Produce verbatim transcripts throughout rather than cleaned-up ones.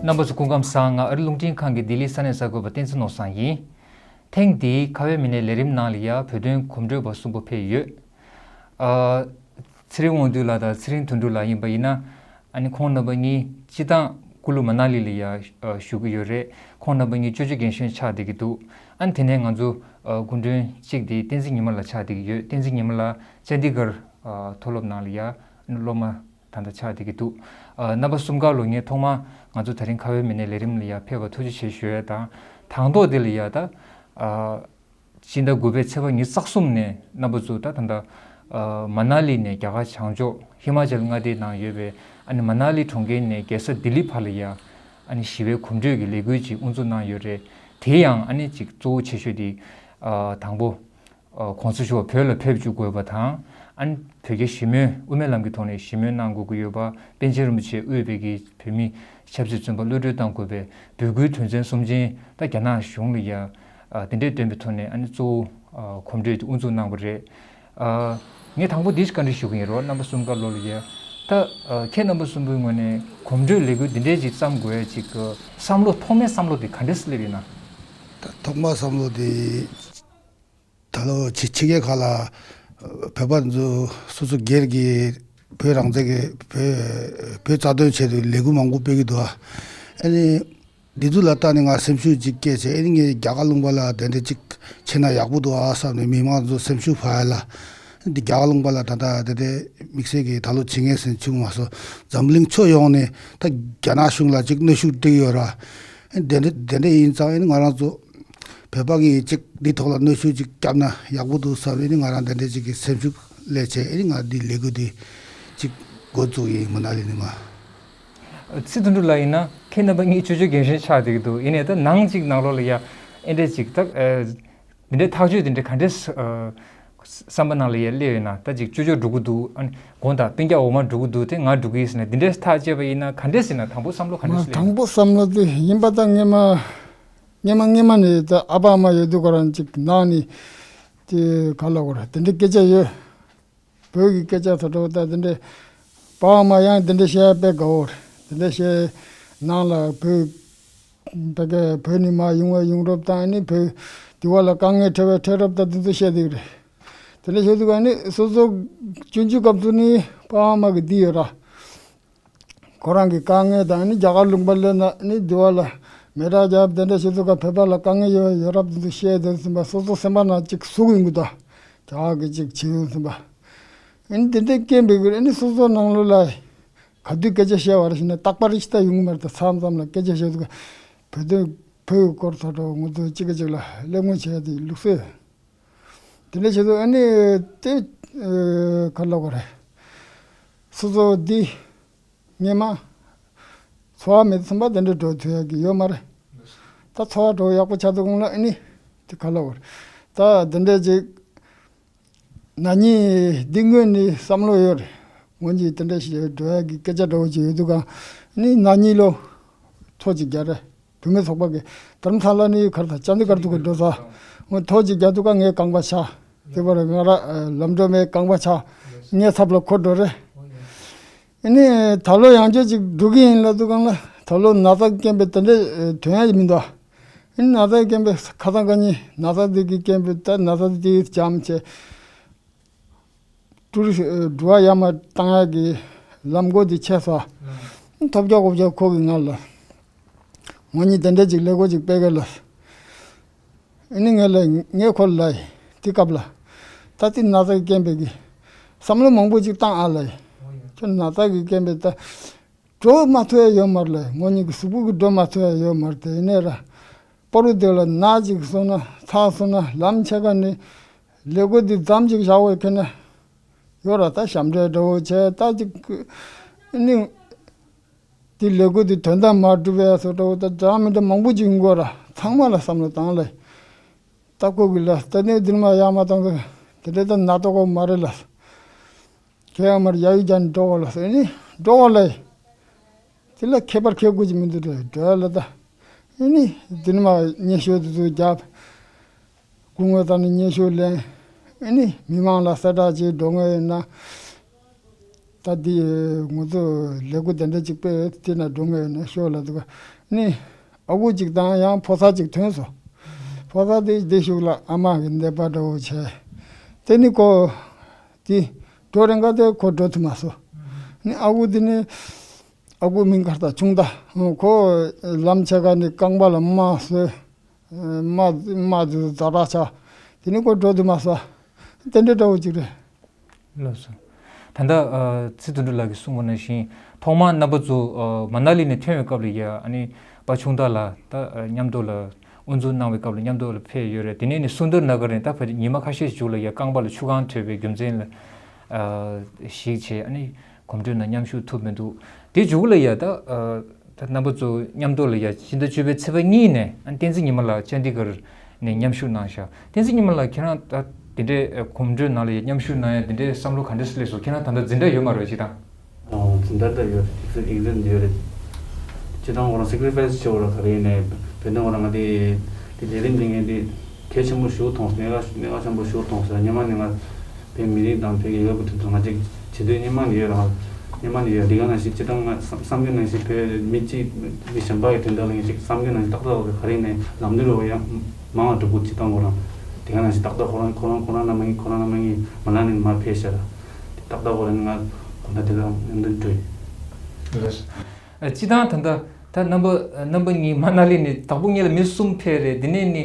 རྣམ་པ་ཚོ་སྐུ་ཁམས་བཟང་། ང་ཨ་རི་རླུང་འཕྲིན་ཁང་གི་ལྡི་ལི་ས་གནས་གསར་འགོད་པ་བསྟན་འཛིན་ནོར་བཟང་ཡིན། ཐེངས་འདིའི་ཁ་བའི་མི་སྣའི་ལས་རིམ་ནང་ལ་ཡ་བོད་དོན་གོམ་བགྲོད་པ་གསུམ་པོ་ཕེབས་ཡོད། ཨ། ཚེ་རིང་དབང་འདུས་ལགས་དང་ཚེ་རིང་དོན་གྲུབ་ལགས་ཡིན་པ་ཡིན་ན། ཨ་ནི་ཁོང་རྣམ་པ་གཉིས་སྤྱི་བཏང་ཀུ་ལུ་མ་ན་ལི་ལ་ཡ་ཨ་བཞུགས་ཀྱི་ཡོད་རེད། ཁོང་རྣམ་པ་གཉིས་ཅོ་ཅོ་རྒན་གཞོན་ཆགས་བསྡད་ཀྱི་འདུག་ཨ་ནི་དེ་ནས་ང་ཚོ་ཨ་སྐུ་མགྲོན་གཅིག་དེ་བསྟན་འཛིན་ཉི་མ་ལགས་ཆགས་བསྡད་ཀྱི་ཡོད། བསྟན་འཛིན་ཉི་མ་ལགས་ཅན་ཌི་གྷར་ཨ་མཐོ་སློབ་ནང་ལ་ཡ་ཨ་ནི་སློབ་མ་ད་ལྟ་ཆགས་བསྡད་ཀྱི་འདུག་ཨ་རྣམ་པ་གསུམ་ཀ་ལོ་ངས་ཐོག་མར་ང་ཚོ་དེ་རིང་ཁ་བའི་མི་སྣའི་ལས་རིམ་ལ་ཡ་ཕེབས་པར་ཐུགས་རྗེ་ཆེ་ཞུ་ཡས་དང་། དང་ཐོག་དེ་ལ་ཡ་ད་ཨ་སྤྱི་ཟླ་དགུ་པའི་ཚེས་པ་ཉི་ཤུ་རྩ་གསུམ་ནས་རྣམ་པ་ཚོ་ད་ད་ལྟ་ཨ་མ་ན་ལི་ནས་རྒྱ་གར་བྱང་ཕྱོགས་ཧི་མ་ཅལ་མངའ་སྡེའི་ནང་ཡོད་པའི་ཨ་ནི་མ་ན་ལི་གྲོང་ཁྱེར་ནས་རྒྱལ་ས་ལྡི་ལི་བར་ལ་ཡ་ཨ་ནི་ཞི་བའི་གོམ་བགྲོད་ཀྱི་ལས་འགུལ་ཅིག་དབུ་འཛུགས་གནང་ཡོད་རེད། དེ་ཡང་ཨ་ནི་ཅིག་གཙོ་བོ་ཆེ་ཤོས་དེ་ཨ་དང་པོ་ཨ་༸གོང་ས་མཆོག་བོད་ལ་ཕེབས་བཅུག་དགོས་པ་དང་། ཨ་ནི་བོད་རྒྱ་ཞི་མོལ་དབུ་མའི་ལམ་གྱི་ཐོག་ནས་ཞི་མོལ་གནང་དགོས་ཀྱི་ཡོད་པ། པཎ་ཆེན་རིན་པོ་ཆེ་དབུས་པའི་གི་བོད་མི་ཆབ་སྲིད་བཙོན་པ་གློད་གྲོལ་གཏང་དགོས་པའི་འབོད་སྐུལ་དོན་ཚན་གསུམ་ཅན་ད་རྒྱ་ནག་གཞུང་ལ་ཡ་ཨ་དེ་འདྲས་བཏོན་པའི་ཐོག་ནས་ཨ་ནི་གཙོ་བོ་ཨ་གོམ་བགྲོད་དེ་དབུ་འཛུགས་གནང་བ་རེད། ཨ་ངས་དང་པོ་འདི་ཞིག་བཀའ་འདྲི་ཞུ་གི་ཡིན་རོགས། རྣམ་པ་གསུམ་ཀ་ལོ་ལ་ཡ་ད་ཨ་ཁྱེད་རྣམ་པ་གསུམ་པོའི་ངོས་ནས་གོམ་བགྲོད་ལས་འགུལ་འདི་འདྲས་ཅིག་བརྩམ་དགོས་ཡ་ཅིག་གི་བསམ་བློ་ཐོག་མའི་བསམ་བློ་དེ་ག་འདྲས་སླེབས་ཡིན་ན། ད་ཐོག་མ་བསམ་བློ་དེ། ད་ལོ་ཕྱི་ཕྱི་རྒྱལ་ཁག་ལ་བོད་པ་ཚོ་སོ་སོ་སྒེར་གྱི་བོད་རང་བཙན་གྱི་བོད་བོད་རྩ་དོན་ཆེད་དུ་ལས་འགུལ་མང་པོ་སྤེལ་གྱི་འདུག་ཨ་ནི་འདི་ཚོ་ལ་ལྟ་ནས་ང་སེམས་ཤུགས་ཅིག་སྐྱེས་བྱས། ཨ་ནི་ངས་རྒྱ་གར་ལུང་པ་ལ་དེ་འདྲ་ཅིག་བྱས་ན་ཡག་པོ་འདུག་ཨ་བསམ་ནས་མི་མང་ཚོ་སེམས་ཤུགས་འཕར་ཡ་ལ། འདི་རྒྱ་གར་ལུང་པ་ལ་ད་ལྟ་དེ་འདྲ་དམིགས་བསལ་གྱི་ད་ལོ་བྱེད་མཁན་ཟེར་བྱུང་མ་སོང་། འཛམ་གླིང་ཕྱོགས་ཡོངས་ནས་ད་རྒྱ་ནག་གཞུང་ལ་ཅིག་གནོན་ཤུགས་སྤྲད་ཀྱི་ཡོད་ར། དེ་འདྲ་དེ་འདྲ་ཡིན་ཙང་ཨ་ནི་ང་རང་ཚོ་བོད་པ་གིས་ཅིག་འདི་ཐོག་ལ་གནོན་ཤུགས་ཅིག་བརྒྱབ་ན་ཡག་པོ་འདུག་བསམ་ནས་ཨ་ནི་ང་རང་དེ་འདྲ་ཅིག་གི་སེམས་ཤུགས་སླེབས་བྱས། ཨ་ནི་ང་འདི་ལས་འགུལ་འདི་ཅིག་འགོ་བཙུགས་ཡིན། མ་ན་ལི་ནས་མར། ཚེ་དོན་གྲུབ་ལགས་ཡིན་ན་ཁྱེད་རྣམ་པ་གཉིས་ཅོ་ཅོ་རྒན་གཞོན་ཆགས་བསྡད་ཀྱི་འདུག་ཡིན་ནའི་ད་ནང་ཅིག་ནང་ལོགས་ལ་ཡ་ཨེ་འདྲས་ཅིག་ད་ཨ་འདི་འདྲའི་ཐག་གཅོད་འདི་འདྲ་ག་འདྲས་ཨ་བསམ་པ་ནང་ལ་ཡ་སླེབས་ཡོད་ན། ད་ཅིག་ཅོ་ཅོ་འགྲོ་གི་འདུག་ཨ་ནི་དགོངས་དག་སྤུན་ཀྱག་འོ་མ་འགྲོ་གི་འདུག་དེ་ང་འགྲོ་གི་ཡིན་ཟེར་ནས་འདི་འདྲས་ཐག་བཅད་པ་ཡིན་ན་ག་འདྲས་ཟེར་ན། དང་པོ་བསམ་བློ་ག་འདྲས་མ་སླེབས་དང་ཡོད་པོ་བསམ་བློ་དེ་ཡིན་པ་ད་སྔས་མ་སྔས་མ་སྔས་མ་ནས་ད་ཨ་ཕ་ཨ་མ་ཡོད་དུས་ཁོ་རང་ཅིག་ནང་ནས་དེ་ག་ལ་གོ་ར་དེ་འདྲའི་སྐད་ཆ་ཡོད། བོད་ཀྱི་སྐད་ཆ་ཚོ་འགྲོ་ད་དེ་འདྲའི་པ་ཨ་མ་ཡང་དེ་འདྲ་བཤད་དཔེ་དགའ་བོ་རེད། དེ་འདྲ་བཤད་ནང་ལ་བོད་ད་ག་བོད་ནས་མར་ཡོང་བའི་ཡོང་རབས་དང་ནི་བོད་དེ་བ་ལ་དཀའ་ངལ་འཕྲད་པའི་འཕྲད་རབས་དང་དེ་ཚོ་བཤད་དེ་རེད། དེ་འདྲ་བཤད་དུས་ཀ་ནི་སོ་སོ་སྤྱོད་འཇུག་སྐབས་སུ་ནི་པ་ཨ་མ་གི་འདི་ཡོད་ར། ཁོ་རང་གི་དཀའ་ངལ་དང་ནི་རྒྱ་གར་ལུང་པ་ལ་ན་ནི་འདི་བ་ལ་མེ་དྲག་རྒྱབ་དེ་འདྲ་བྱེད་དུས་ཀ་བོད་པ་ལ་དཀའ་ངལ་ཡོད་ཡོད་རབས་དེ་ཚོ་བཤད་དེ་ཟིན་པ་སོ་སོ་སེམས་པ་ན་ཅིག་ཟུག་ཡོང་གི་འདུག་རྒྱ་གར་གི་ཅིག་བྱེད་ཡོང་ཟིན་པ། ཨ་ནི་དེ་འདྲའི་རྐྱེན་པས་ཀྱི་ཨ་ནི་སོ་སོ་ནང་ལོགས་ལ་ག་དུས་སྐད་ཆ་བཤད་པ་རེད་ཞེ་ན་རྟག་པར་ཅི་ལྟར་ཡོང་གི་མ་རེད། ད་མཚམས་མཚམས་ལ་སྐད་ཆ་བཤད་དུས་བོད་དོན་བོད་ཀྱི་སྐོར་ཐོག་ཏུ་ང་ཚོ་གཅིག་གིས་གཅིག་ལ་གླེང་མོལ་བྱས་ཏེ་ལུགས་སྲོལ། དེ་འདྲ་བྱེད་དུས་ཨ་ནི་དེ་ག་ལབ་དགོས་རེད། སོ་སོ་འདི་སྔས་མ་འཚོ་བ་མེད་ཚུན་པ་དེ་འདྲ་འགྲོ་ཐུབ་ཡག་གི་ཡོད་མ་རེད། ད་འཚོ་བ་འགྲོ་ཡག་པོ་ཆགས་དུས་གོང་ལ་ཨ་ནི་དེ་ག་ལབ་དགོས་རེད། ད་དེ་འདྲ་ཅིག་ན་ནིང་འདི་སྔོན་ནས་བསམ་བློ་ཡོད་རེད། ངོ་གཉིས་དེ་འདྲ་ཞིག་འགྲོ་ཡག་གི་སྐད་ཆ་འདྲ་བོ་ཅིག་ཡོད་དུས་ག་ནི་ན་ནིང་ལོ་ཐོ་ཅིག་རྒྱག་རེད། བུད་མེད་ཚོགས་པ་གི་དྷ་རམ་ས་ལ་ནི་གར་དང་ཅན་དི་གར་དུ་གི་འགྲོ་ས། ངོ་ཐོ་ཅིག་རྒྱག་དུས་ག་ངའི་རྐང་པ་ཆག་དེ་བར་ང་ར་ལམ་འགྲོ་མའི་རྐང་པ་ཆག་ངའི་ཚབ་ལ་ཁོ་འགྲོ་རེད། ཨ་ནི་ད་ལོ་ཡང་བསྐྱར་ཅིག་འགྲོ་གི་ཡིན་ལབ་དུས་གང་ལ་ད་ལོ་ན་ཚ་རྐྱེན་པས་དེ་འདྲ་ཐོན་ཡ་མི་འདུག་ཨ་ནི་ན་ཚ་རྐྱེན་པས་ཁ་སང་ཁ་ཉིན་ན་ཚ་འདི་གི་རྐྱེན་པས་ད་ན་ཚ་འདི་འཇམ་བྱས། ཀྲུའུ་རི་འགྲུལ་བ་ཡར་མར་བཏང་ཡག་གི་ལམ་སྒོ་འདི་ཕྱེ་སོང་། ཐོབ་རྒྱག་གོ་རྒྱག་ཁོ་གི་ང་ལ། ངོ་གཉིས་དེ་འདྲ་ཅིག་ལས་སྒོ་ཅིག་སྤེལ་གི་ལ། ཨ་ནི་ངས་ལ་ངས་ཁོ་ལ་དེ་སྐབས་ལ། ད་དེ་ན་ཚ་རྐྱེན་པས་གི་བསམ་བློ་མང་པོ་ཅིག་བཏང་ཨ་ལ། ཁྱོད་ན་ཚ་གི་རྐྱེན་པས་ད། འགྲོ་མ་ཐུབ་ཡ་ཡོད་མ་རེད་ལ། ངོ་གཉིས་ཀྱི་གཟུགས་པོ་གི་འགྲོ་མ་ཐུབ་ཡ་ཡོད་མ་རེད་དེ། ཡིན་ནའི་ར། པ་རུ་དེ་ལ་ན་ཅིག་སོང་ན་ཚ་སོང་ན་ལམ་ཕྱེད་ཀ་ནས་ལས་སྒོ་འདི་མཚམས་ཅིག་བཞག་འོས་ཁེ་ན། ཡོད་ར་ད་ཞབས་འདྲེན་འདྲ་བོ་བྱས་ད་ཅིག་ནི། འདི་ལས་སྒོ་འདི་དོན་དག་མ་འགྲུབ་པའི་སོ་འདྲ་བོ་ད་འདྲ་མི་འདྲ་མང་པོ་ཅིག་ཡོང་གི་ར། ཚང་མ་ལ་བསམ་བློ་བཏང་ལ། ད་ཁོ་གི་ལ་ད་ནས་འདིར་མ་ཡར་མ་བཏང་ད་དེ་འདྲ་ད་ན་ཏོག་གོ་མ་རེད་ལ། ཁྱེད་ཡང་མར་ཡ་ཡུལ་རྒྱ་ནས་འགྲོ་བ་ལ་ཟེར་ནི་འགྲོ་བ་ལ། དེ་ལ་ཁྱད་པར་ཁྱད་དགོས་ཀྱི་མི་འདུག་འགྲོ་འགྲོ་ལ་ད། ཨེ་ནི་དེ་ནི་མ་སྙན་ཞུ་དེ་ཚོ་རྒྱབ། སྐུ་ངོ་དང་ནི་སྙན་ཞུ་ལེན། ཨེ་ནི་མི་མང་ལ་གསལ་བསྒྲགས་བྱེད་འགྲོ་ངེས་ཡིན་ན། ད་འདི་ང་ཚོ་ལས་འགུལ་དེ་འདྲ་ཅིག་སྤེལ་དེ་ན་འགྲོ་ངེས་ཡོད་ན་ཤོག་ལ་འདུག་ནི། ཨ་ཁུ་ཅིག་དང་ཡང་ཕོ་གསར་ཅིག་ཐོན་སོང་། ཕོ་གསར་དེ་བདེ་ཤུགས་ལ་ཨ་མ་གི་འདས་པ་འདྲ་བོ་བྱས། དེ་ནི་ཁོ་དེ་འགྲོ་རན་ག་དེ་ཁོ་འགྲོ་ཐུབ་མ་སོང་། ནི་ཨ་ཁུ་དེ་ནི་ཨ་ཁུ་མིང་གར་ད་ཆུང་ད། ཁོ་ལམ་ཆེ་ག་ནི་རྐང་པ་ལ་རྨ་སོས། རྨ་རྨ་དེ་ཛ་དྲག་ཆགས། དེ་ནི་ཁོ་འགྲོ་ཐུབ་མ་སོང་། དེ་འདྲ་འདྲ་བོ་ཅིག་རེད། ལགས་སོ། ད་ལྟ་ཨ་ཚེ་དོན་གྲུབ་ལགས་ཀྱིས་གསུངས་པ་ནང་བཞིན་ཐོག་མར་རྣམ་པ་ཚོ་ཨ་མ་ན་ལི་ནས་ཐོན་པའི་སྐབས་ལ་ཡ་ཨ་ནི་པ་ཆུང་བདག་ལགས་ད་ཨ་མཉམ་དུ་ལ་དབུ་འཛུགས་གནང་བའི་སྐབས་ལ་མཉམ་དུ་ལ་ཕེབས་ཡོད་རེད། དེ་ནས་ནི་སུན་དར་ན་ག་རེད། ད་ཕ་ཉི་མ་ཁ་ཤས་ཤིག་མཇུག་ལ་ཡ་རྐང་པ་ལ་ཆུ་གང་ཐོན་པའི་རྒྱུ་མཚན་ལ་ཨ་གཞིགས་བྱས་ཨ་ནི་གོམ་བགྲོད་ནང་མཉམ་ཞུགས་ཐུབ་མི་འདུག་དེ་མཇུག་ལ་ཡ་ད་ཨ། ད་རྣམ་པ་ཚོ་མཉམ་དུ་ལ་ཡ་ཕྱི་ཟླ་བཅུ་པའི་ཚེས་པ་གཉིས་ནས་ཨ་བསྟན་འཛིན་ཉི་མ་ལགས་ཅན་དི་གར་ནས་མཉམ་ཞུགས་གནང་ཤག་བསྟན་འཛིན་ཉི་མ་ལགས་ཁྱེད་རང་ད་དེ་འདྲའི་གོམ་བགྲོད་ནང་ལ་ཡ་མཉམ་ཞུགས་གནང་ཡ་དེ་འདྲའི་བསམ་བློ་ག་འདྲ་སླེབས་སོང་། ཁྱེད་རང་ད་ལྟ་འཛིན་གྲྭ་ཡོད་མ་རེད་ཅིག་དང་། ཨོ་འཛིན་གྲྭ་ད་ཡོད་རེད། ཨེག་ཛིམ་ཡོད་རེད། སྤྱི་བཏང་ཁོ་རང་སེ་ཀི་རི་ཕའི་སི་བྱེད་དགོས་ར། ག་རེ་ཡིན་ནའི་བོད་དོན་ཁོ་རང་ང་དེ་དེ་ལས་རིམ་འདི་ངས་དེ་གལ་ཆེན་པོ་ཞིག་མཐོང་སོང་། གནད་འགག་གནད་འགག་ཆེན་པོ་ཞིག་མཐོང་སོང་། སྔོན་མ་ནས་ང་བོད་མི་རིགས་དང་བོད་ཀྱི་རྒྱལ་ཁབ་ཀྱི་དོན་དུ་ང་ཅིག་བྱེད་འདོད་སྔོན་མ་ནས་ཡོད་ར། སྔོན་མ་ནས་ཡོད། འདི་ག་ནང་བཞིན་སྤྱི་བཏང་ང་བསམ་བསམ་རྒྱུ་ནང་བཞིན་བོད་མི་གཅིག་མི་གཞན་པ་གི་དོན་དག་ལ་ངས་ཅིག་བསམ་རྒྱུ་ནང་བཞིན་ཏག་ཏག་ག་རེ་ནས་ལམ་སྟོན་རོགས་ཡང་མང་བ་འགྲོ་གི། སྤྱི་བཏང་ཁོ་རང་དེ་ག་ནང་བཞིན་ཏག་ཏག་ཁོ་རང་ཁོ་རང་ཁོ་རང་ནང་མ་ཡིན། ཁོ་རང་ནང་མ་ཡིན། མ་ན་ལི་ནས་མར་ཕེབས་ཤག་ར། ཏག་ཏག་ཁོ་རང་ང་དགོང་དག་དེ་ལ་མཉམ་དུ་འགྲོ་ཡིན། ལགས། ཨ་སྤྱི་བཏང་ད་ལྟ་ད་རྣམ་པ་རྣམ་པ་གཉིས་མ་ན་ལི་ནས་དྭགས་པོ་གཉིས་ལ་མི་གསུམ་ཕེབས་རེད། དེ་ནས་ནི་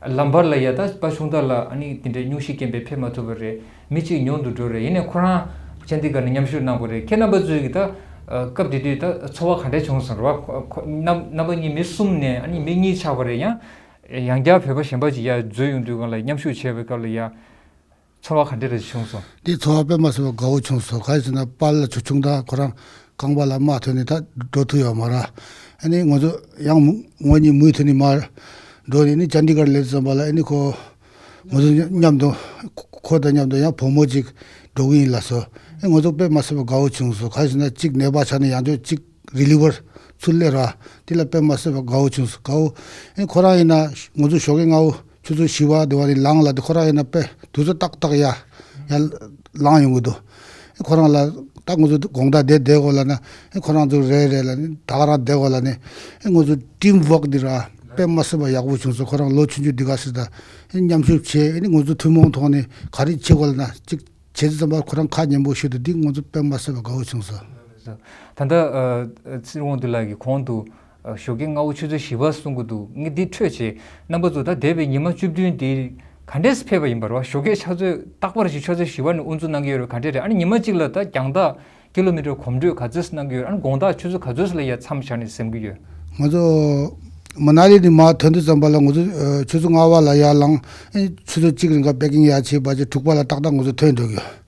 ལམ་བར་ལ་ཡ་ད་པ་ཆུང་བདག་ལགས་ཨ་ནི་དེ་འདྲའི་སྙུང་གཞི་རྐྱེན་པས་ཕེབས་མ་ཐུབ་པ་རེད། མི་གཅིག་ཉུང་དུ་འགྲོ་རེད། ཡིན་ནའི་ཁོ་རང་ཅན་དི་གར་ནས་མཉམ་ཞུགས་གནང་བ་རེད། ཁྱེད་རྣམ་པ་ཚོས་ཀྱི་ད་ཨ་སྐབས་དེ་དུས་ད་ཚོར་བ་ག་འདྲ་བྱུང་སོང་རེད་བ། ཁོ་ཁོ་རྣམ་རྣམ་པ་གཉིས་མི་གསུམ་ནས་ཨ་ནི་མི་གཉིས་ཆགས་པ་རེད། ཡང་ཡང་བསྐྱར་བོད་པ་གཞན་པ་ཅིག་ཡར་འཛུལ་ཡོང་དུས་སྒང་ལ་མཉམ་ཞུགས་བྱས་པའི་སྐབས་ལ་ཡ། ཚོར་བ་ག་འདྲ་རེ་བྱུང་སོང་། འདི་ཚོར་བ་དཔེ་མ་སྲིད་པ་དགའ་བོ་བྱུང་སོང་། ག་རེ་ཟེར་ན་པཱལ་ལགས་ཆུང་ཆུང་ད་ཁོ་རང་རྐང་པ་ལ་རྨ་ཐོན་ནས་ད་འགྲོ་ཐུབ་ཡོད་མ་རེད། ཨ་ནི་ང་ཚོ་ཡང་མུ་ངོ་གཉིས་མུ་མཐུད་ནས་མར་འགྲོ་ནས་ནི་ཅན་དི་གར་སླེབས་ཙམ་པ་ལ་ཨ་ནི་ཁོ་ང་ཚོ་མཉམ་དུ་ཁོ་དང་མཉམ་དུ་ཡང་བུ་མོ་གཅིག་འགྲོ་གི་ཡིན་ལབ་སོང་། ཨ་ང་ཚོ་དཔེ་མ་སྲིད་པ་དགའ་བོ་བྱུང་སོང་། ག་རེ་ཟེར་ན་གཅིག་ནད་པ་ཆགས་ནས་ཡང་ཅིག་རི་ལི་ཝར་ཚུར་སླེབས་ར། དེ་ལ་དཔེ་མ་སྲིད་པ་དགའ་བོ་བྱུང་སོང་། དགའ་བོ། ཨ་ཁོ་རང་ཡིན་ན་ང་ཚོ་ཞོགས་ཀས་སྔ་བོ་ཆུ་ཚོད་བཞི་པ་དེ་བ་ནས་ལངས་ལ་དེ་ཁོ་རང་ཡིན་ན་དཔེ་དུས་ཚོད་ཏག་ཏག་ཡ་ཡ་ལངས་ཡོང་གི་འདུག་ཨ་ཁོ་རང་ལ་ད་ང་ཚོ་དགོང་དག་བསྡད་བསྡད་དགོས་ལབ་ན་ཨ་ཁོ་རང་ཚོ་རེད་རེད་ལབ་ནས་ད་ག་རང་བསྡད་དགོས་ལབ་ནས་ཨ་ང་ཚོ་ཊིམ་ཝོག་འདི་ར་དཔེ་མ་སྲིད་པ་ཡག་པོ་བྱུང་སོང་། ཁོ་རང་ལོ་ཆུང་ཆུང་འདི་ག་སྲིད་ད་ཨ་མཉམ་ཞུགས་བྱས་ཨ་ནི་ང་ཚོ་ཐུན་མོང་ཐོག་ནས་ག་རེ་བྱེད་དགོས་ལབ་ན་གཅིག་བྱས་ཙམ་པ་ཁོ་རང་ཁ་ཉན་པོ་ཞུ་དུས་འདི་ང་ཚོ་དཔེ་མ་སྲིད་པ་དགའ་བོ་བྱུང་སོང་། ད་ལྟ་ཨ་ཚེ་རིང་དབང་འདུས་ལགས་ཀྱིས་གོང་དུ་ཨ་ཞོགས་ཀས་སྔ་བོ་ཆུ་ཚོད་བཞི་པ་གསུང་གི་འདུག་ངས་འདི་འཕྲོས་བྱས་རྣམ་པ་ཚོ་ད་འདས་པའི་ཉི་མ་བཅུ་བདུན་འདི་ག་འདྲས་ཕེབས་པ་ཡིན་པ་རེད་བ། ཞོགས་ཀས་ཆུ་ཚོད་རྟག་པར་ཞིག་ཆུ་ཚོད་བཞི་པ་ནས་དབུ་འཛུགས་གནང་གི་ཡོད་རེད། ག་འདྲས་རེད། ཨ་ནི་ཉི་མ་གཅིག་ལ་ད་རྒྱང་ཐག་ཀི་ལོ་མི་ཊར་གོམ་བགྲོད་ག་ཚོད་གནང་གི་ཡོད། ཨ་ནི་དགོང་དག་ཆུ་ཚོད་ག་ཚོད་ལ་ཡར་མཚམས་བཞག་ནས་ཟིན་གི་ཡོད། ང་ཚོ་མ་ན་ལི་ནས་མར་ཐོན་དུས་ཙམ་པ་ལ་ང་ཚོ་ཨ་ཆུ་ཚོད་ལྔ་པ་ལ་ཡར་ལངས། ཨ་ནི་ཆུ་ཚོད་གཅིག་རིང་ག་པེ་ཀིང་ཡར་བྱས་པ་བྱས་དྲུག་པ་ལ་ཏག་ཏག་ང་ཚོ་ཐོན་འགྲོ་གི་ཡོད།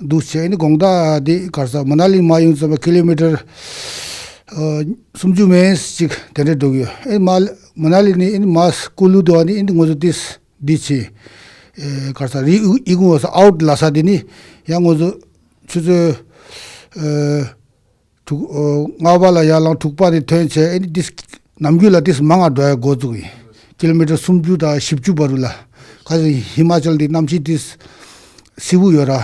འདུག་བྱས་ཨ་ནི་དགོང་དག་འདི་ག་རེ་ཟ་མ་ན་ལི་མར་ཡོང་ཙམ་པ་ཀི་ལོ་མི་ཊར་ཨ་སུམ་ཅུ་མན་ཅིག་དེ་འདྲ་འགྲོ་གི་ཡོད། ཨ་ནི་མར་མ་ན་ལི་ནས་ཨ་ནི་མར་ཀུ་ལུ་དུ་ཨ་ནི་ཨ་ནི་ང་ཚོ་ཏིས་འདི་བྱས་ཨེ་ག་རེ་ཟ་རི་ཨི་ཨི་ཀུང་བ་ས་ཨའུ་ཊི་ལ་ས་འདི་ནི་ཡང་ང་ཚོ་ཆུ་ཚོད་ཨ་དྲུག་ཨོ་ལྔ་པ་ལ་ཡར་ལངས། དྲུག་པ་དེ་ཐོན་བྱས་ཨ་ནི་ཏིས་ནམ་རྒྱུན་ལ་ཏིས་མང་ང་འགྲོ་ཡ་འགོ་བཙུགས་ཡིན། ཀི་ལོ་མི་ཊར་སུམ་ཅུ་དང་བཞི་བཅུ་བར་དུ་ལ། ཁ་སང་ཧི་མ་ཅལ་འདི་གནམ་གཤིས་ཏིས་བསིལ་པོ་ཡོད་ར།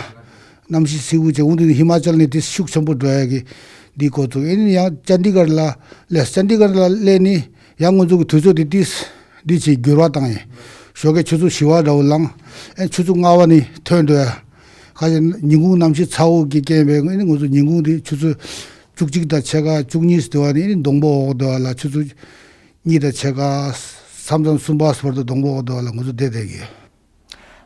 གནམ་གཤིས་བསིལ་པོ་བྱས་འོང་དུས་ནི་ཧི་མ་ཅལ་ནི་ཏིས་ཤུགས་ཆེན་པོ་འགྲོ་ཡ་གི་འདི་འགོ་བཙུགས། ཨ་ནི་ཡང་ཅན་དི་གར་ལ་སླེབས། ཅན་དི་གར་ལ་སླེབས་ནི་ཡང་ང་ཚོ་གི་དུས་ཚོད་འདི་ཏིས་འདི་བྱས་འགྱུར་བ་བཏང་ཡིན། ཞོགས་ཀས་ཆུ་ཚོད་བཞི་པ་འདྲ་བོ་ལངས། ཨ་ཆུ་ཚོད་ལྔ་པ་ནི་ཐོན་འགྲོ་ཡ། ཁ་ཅིག་ཉིན་གུང་གནམ་གཤིས་ཚ་བོ་གི་རྐྱེན་པས་ཨ་ནི་ང་ཚོ་ཉིན་གུང་དེ་ཆུ་ཚོད་བཅུ་གཅིག་དང་ཕྱེད་ཀ་བཅུ་གཉིས་དེ་བ་ནི་ཨ་ནི་སྡོང་པོ་འོག་དེ་བ་ལ་ཆུ་ཚོད་གཉིས་དང་ཕྱེད་ཀ་མཚམས་མཚམས་གསུམ་པ་བར་དུ་སྡོང་པོ་འོག་དེ་བ་ལ་ང་ཚོ་བསྡད་བསྡད་ཀྱི།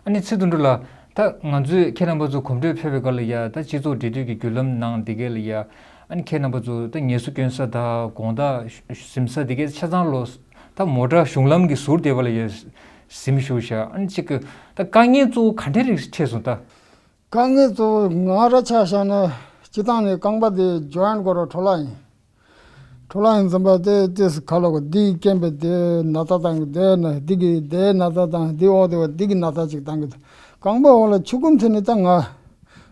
ཨ་ནི་ཚེ་དོན་གྲུབ་ལགས། ད་ང་ཚོས་ཁྱེད་རྣམ་པ་ཚོ་གོམ་བགྲོད་ཕེབས་པའི་སྐབས་ལ་ཡ་ད་སྤྱི་ཚོགས་འབྲེལ་མཐུད་ཀྱི་བརྒྱུད་ལམ་ནང་དེ་གའི་ལ་ཡ་ཨ་ནི་ཁྱེད་རྣམ་པ་ཚོ་ད་ངལ་གསོ་སྐྱོན་ས་དང་དགོང་དག་གཟིམ་ས་དེ་གའི་ཆ་ཚང་ལོ་ད་མོ་ཊ་གཞུང་ལམ་གྱི་ཟུར་དེ་བ་ལ་ཡ་གཟིམ་བཞུགས་ཤག་ཨ་ནི་གཅིག་གི་ད་དཀའ་ངལ་གཙོ་བོ་ག་འདྲ་རིགས་འཕྲད་སོང་ད། དཀའ་ངལ་གཙོ་བོ་ང་རང་ཆ་བཞག་ན་སྤྱི་བཏང་ནས་རྐང་པ་དེ་ཇོ་ཡན་སྐོར་བ་འཕྲོ་བརླག་ཡིན། འཕྲོ་བརླག་ཡིན་ཙམ་པ་དེ་ཏེས་ཁ་ལོ་གོ་འདི་སྐེམ་པའི་དེ་ན་ཚ་དང་དེ་ན་འདི་གི་དེ་ན་ཚ་དང་འདི་འོག་དེ་བ་འདི་གི་ན་ཚ་ཅིག་བཏང་གི་འདུག་རྐང་པ་འོག་ལ་ཆུ་ཁུམ་ཐེབས་ནས་ད་ང་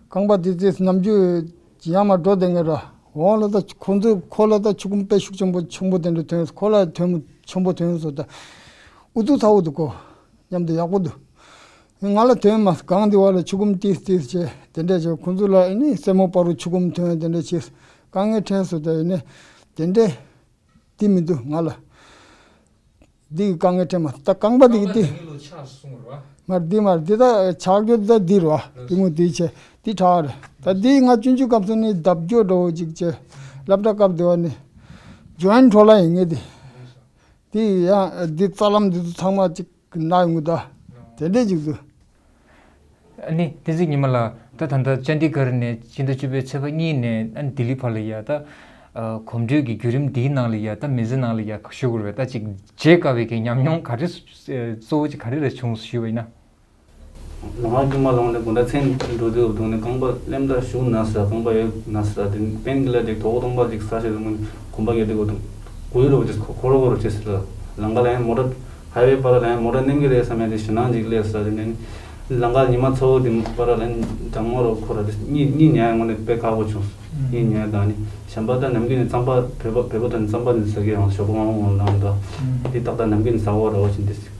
རྐང་པ་དེ་ཏེས་ནམ་རྒྱུན་ཡར་མར་འགྲོ་བསྡད་ངེས་ར། འོག་ལ་ད་ཁོ་ཚོས་ཁོ་ལ་ད་ཆུ་ཁུམ་དཔེ་ཤུགས་ཆེན་པོ་ཆེན་པོ་དེ་འདྲ་ཐོན་ཁོ་ལ་ཐོན་ཆེན་པོ་ཐོན་སོང་ད། ཨུ་ཚུགས་ཚ་བོ་འདུག་གོ་མཉམ་དུ་ཡག་པོ་འདུག་ང་ལ་དོན་མ་གང་འདི་བ་ལ་ཆུ་ཁུམ་ཏིས་ཏིས་བྱས་དེ་འདྲས་བྱས། ཁོང་ཚོ་ལ་ཨེ་ནི་སེན་མོ་སྤར་རུ་ཆུ་ཁུམ་ཐོན་དེ་འདྲས་བྱས། དཀའ་ངལ་འཕྲད་སོང་། དེ་ནས་དེ་འདྲས་དེ་མི་འདུག་ང་ལ། འདི་གི་དཀའ་ངལ་འཕྲད་མ། ད་རྐང་པ་འདི་གི་འདི། མར་འདི་མར་འདི་ད་ཆག་རྒྱུ་ད་འདི་རུ་བ། འདི་མོ་འདི་བྱས་འདི་དྲག་རེད། ད་འདི་ང་སྤྱོད་འཇུག་སྐབས་སུ་ནི་ལྡབ་སྐྱོ་འདྲ་བོ་ཅིག་བྱས། སློབ་གྲྭ་སྐབས་དེ་བ་ནི་ཇོ་ཨན་ཁྲོ་ལ་ཡིན་ངེས་དེ། དེ་ཡང་འདི་རྩ་ལམ་འདི་ཚོ་ཚང་མ་ཅིག་ན་ཡོང་གི་ད། དེ་འདྲས་ཅིག་འདུག་ཨ་ནི་བསྟན་འཛིན་ཉི་མ་ལགས། ད་ད་ལྟ་ཅན་ཌི་གྷར་ནས་སྤྱི་ཟླ་བཅུ་པའི་ཚེས་པ་གཉིས་ནས་ཨ་ནི་ལྡི་ལི་བར་ལ་ཡ་ད་ཨ་གོམ་བགྲོད་ཀྱི་བརྒྱུད་རིམ་འདིའི་ནང་ལ་ཡ་ད་མི་ཚེ་ནང་ལ་ཡ་ཞུ་དགོས་རེད་པས། ད་ཅིག་བརྗེད་དཀའ་བའི་གི་ཉམས་མྱོང་ག་རེ་གཙོ་བོ་ཅིག་ག་རེ་རེ་བྱུང་ཞུས་པ་ཡིན་ན། ལོ་ང་དཀྱུས་མ་ལོང་ནས་དགོང་དག་མཚན་འགྲོ་དུས་འོ་དུང་ནས་རྐང་པ་སླེམ་ད་ཞུགས་ན་ཟེར། རྐང་པ་ཡོད་ན་ཟེར། དེ་པེན་ཀི་ལར་ཅིག་དོག་དོང་པ་ཅིག་ཟ་ཞེས་དུང་གོམ་པ་རྒྱག་དུས་འོ་དུང་གུ་ཡུ་རོ་ཅིག་ཁོ་རོ་ཁོ་རོ་ཅིག་ཟེར། ལམ་ཁ་ལ་ཡང་མོ་ཊ་ཧའི་ཝེ་བར་ལ་ཡང་མོ་ཊ་སླེབས་ཀྱི་རེད་བསམ་ཡ་དེ་ཞེད་སྣང་ཅིག་སླེབས་ཟེར། དེ་ནས་ལམ་ཁ་ཉི་མ་ཚ་བོ་དེ་བར་ལ་ཡང་གྲང་མོ་རོ་ཁོ་ར་དེ་གཉིད་གཉིད་ཉལ་ཡ་དངོས་གནས་དཔེ་ཁག་པོ་བྱུང་། གཉིད་ཉལ་དང་ནི་གཞན་པ་ད་ནམ་རྒྱུན་ནས་རྩམ་པ་བོད་པ་བོད་པ་དང་རྩམ་པ་ནི་ཟ་གི་ཡང་ཞོགས་པ་མང་པོ་ངོ་ལངས་དང་དེ་ཏག་ཏག་ནམ་རྒྱུན་ནས་ཟ་བ་ར་བ་བཞིན་དེ།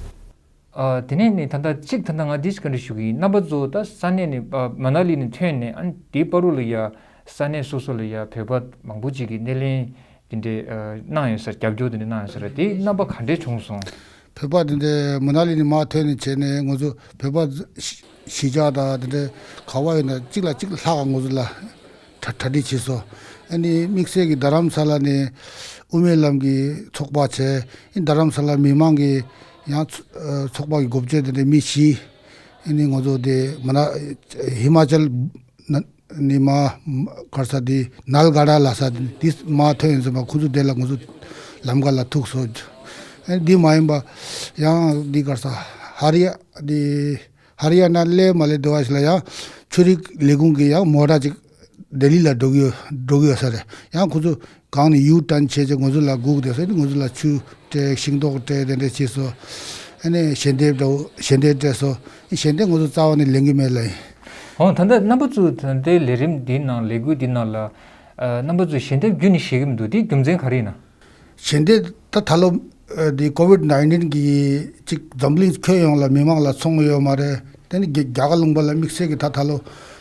ཨ། དེ་ནས་ནི་ད་ལྟ་གཅིག་ད་ལྟ་ང་འདི་ཞིག་བཀའ་འདྲི་ཞུ་གི་ཡིན། རྣམ་པ་ཚོ་ད་ས་གནས་ནས་ཨ་མ་ན་ལི་ནས་ཐོན་ནས་ཨ་ནི་དེའི་བར་དུ་ལ་ཡ་ས་གནས་སོ་སོ་ལ་ཡ་བོད་པ་མང་པོ་ཅིག་གིས་སྣེ་ལེན་དེ་འདྲའི་ཨ་གནང་ཡོད་ས་རེད། རྒྱབ་སྐྱོར་དེ་འདྲ་གནང་ཡོད་ས་རེད། དེའི་རྣམ་པ་ག་འདྲས་བྱུང་སོང་། བོད་པ་དེ་འདྲའི་མ་ན་ལི་ནས་མར་ཐོན་ནས་བྱས་ནས་ང་ཚོ་བོད་པ་གཞིས་ཆགས་དང་དེ་འདྲའི་ག་བ་ཡོད་ན་གཅིག་ལ་གཅིག་ལྷག་ང་ཚོ་ལ་གྲ་གྲ་སྒྲིག་བྱས་སོང་། ཨ་ནི་དམིགས་བསལ་གྱི་རྡ་རམ་ས་ལ་ནས་དབུ་མའི་ལམ་གྱི་ཚོགས་པ་བྱས། ཨ་ནི་རྡ་རམ་ས་ལ་མི་མང་གི་ཡང་ཚོ་ཚོགས་པ་གི་འགོ་བརྗོད་དེ་འདྲ་མི་བཞི། ཨ་ནི་ང་ཚོ་དེ་མ་ན་ཧི་མ་ཅལ་ན་ནས་མར་ག་རེ་ཟ་དེ་ནལ་ག་ར་ལ་ཟ་དེ་མར་ཐོན་ཡོང་ཙམ་པ་ཁོ་ཚོ་དེ་ལ་ང་ཚོ་ལམ་ཁ་ལ་ཐུག་སོང་། ཨ་ནི་དེ་མ་ཡིན་པ་ཡང་དེ་ག་རེ་ཟ་ཧ་རི་ཡ་དེ། ཧ་རི་ཡ་ན་སླེབས་མ་སླེབས་དེ་བ་ཞིག་ལ་ཡང་ཆོས་རིག་ལས་ཁུངས་ཀྱི་ཡང་མོ་ཊ་ཅིག་ལྡི་ལི་ལ་འགྲོ་གི་ཡོད་འགྲོ་གི་ཡོད་ས་རེད། ཡང་ཁོ་ཚོ་གང་ནས་ཡུ་ཊརན་བྱས་བྱས་ང་ཚོ་ལ་སྒུག་བསྡད་ས་རེད། ང་ཚོ་ལ་ཆུ་སྤྲད་ཤིང་ཏོག་སྤྲད་དེ་འདྲ་བྱས་སོང་། ཨ་ནི་ཞལ་འདེབས་འདྲ་བོ་ཞལ་འདེབས་སྤྲད་སོང་། ཞལ་འདེབས་ང་ཚོ་རྩ་བ་ནས་ལེན་གི་མེད་ལ་ཡིན། འོ་ད་ལྟ་རྣམ་པ་ཚོ་ད་ལྟའི་ལས་རིམ་འདི་ནང་ལས་འགུལ་འདི་ནང་ལ་ཨ་རྣམ་པ་ཚོས་ཞལ་འདེབས་བརྒྱུད་ནས་བཞེས་གི་མི་འདུག་དེའི་རྒྱུ་མཚན་ག་རེ་ཡིན་ན། ཞལ་འདེབས་ད་ད་ལོ་ཨ་འདི་ཀོ་ཝིཌ་ནའིན་ཊིན་གྱིས་ཅིག་འཛམ་གླིང་ཁྱོན་ཡོངས་ལ་མི་མང་ལ་ཚོང་ཡོད་མ་རེད། དེ་ནི་རྒྱ་རྒྱ་གར་ལུང་པ་ལ་དམིགས་བསལ་གྱི་ད་ད་ལོ་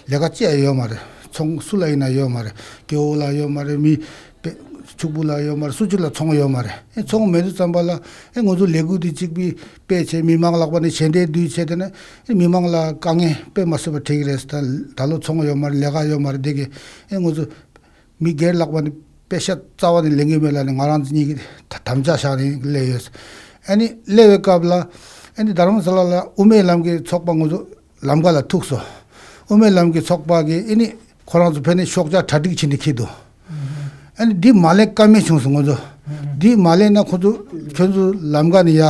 ལས་ཀ་ཅི་ཡང་ཡོད་མ་རེད། ཚོང་སུ་ལ་ཡིན་ན་ཡོད་མ་རེད། སྐྱེ་བོ་ལ་ཡོད་མ་རེད། མི་དཔེ་ཕྱུག་པོ་ལ་ཡོད་མ་རེད། སུ་གཅིག་ལ་ཚོང་ཡོད་མ་རེད། ཨེ་ཚོང་མེད་དུས་ཙམ་པ་ལ་ཨེ་ང་ཚོ་ལས་འགུལ་འདི་གཅིག་པུས་སྤེལ་བྱས་མི་མང་ལག་པ་ནས་ཞལ་འདེབས་བསྡུས་བྱས་དེ་ནས་ཨེ་མི་མང་ལ་དཀའ་ངལ་དཔེ་མ་སྲིད་པ་འཕྲད་ཀྱི་རེད། ད་ད་ལོ་ཚོང་ཡོད་མ་རེད། ལས་ཀ་ཡོད་མ་རེད། དེ་གི་ཨེ་ང་ཚོ་མི་སྒེར་ལག་པ་ནས་པེ་ཤ་རྩ་བ་ནས་ལེན་གྱི་མེད་ལབ་ནས་ང་རང་ཚོ་གཉིས་ཀྱིས་ད་དམ་བཅའ་བཞག་ནས་སླེབས་ཡོད། ཨ་ནི་སླེབས་པའི་སྐབས་ལ་ཨ་ནི་རྡ་རམ་ས་ལ་ལ་དབུ་མའི་ལམ་གྱི་ཚོགས་པ་ང་ཚོ་ལམ་ཁ་ལ་ཐུག་སོང་། དབུ་མའི་ལམ་གྱི་ཚོགས་པ་གིས་ཨ་ནི་ཁོ་རང་ཚོ་ཕེབས་ནས་ཤོག་བྱང་གྲ་སྒྲིག་བྱས་ནས་འཁྱེར་འདུག་ཨ་ནི་འདི་མ་ལེན་ཀ་མེད་བྱུང་སོང་ང་ཚོ། འདི་མ་ལེན་ན་ཁོ་ཚོ་ཁྱོད་ཚོ་ལམ་ཁ་ནས་ཡ།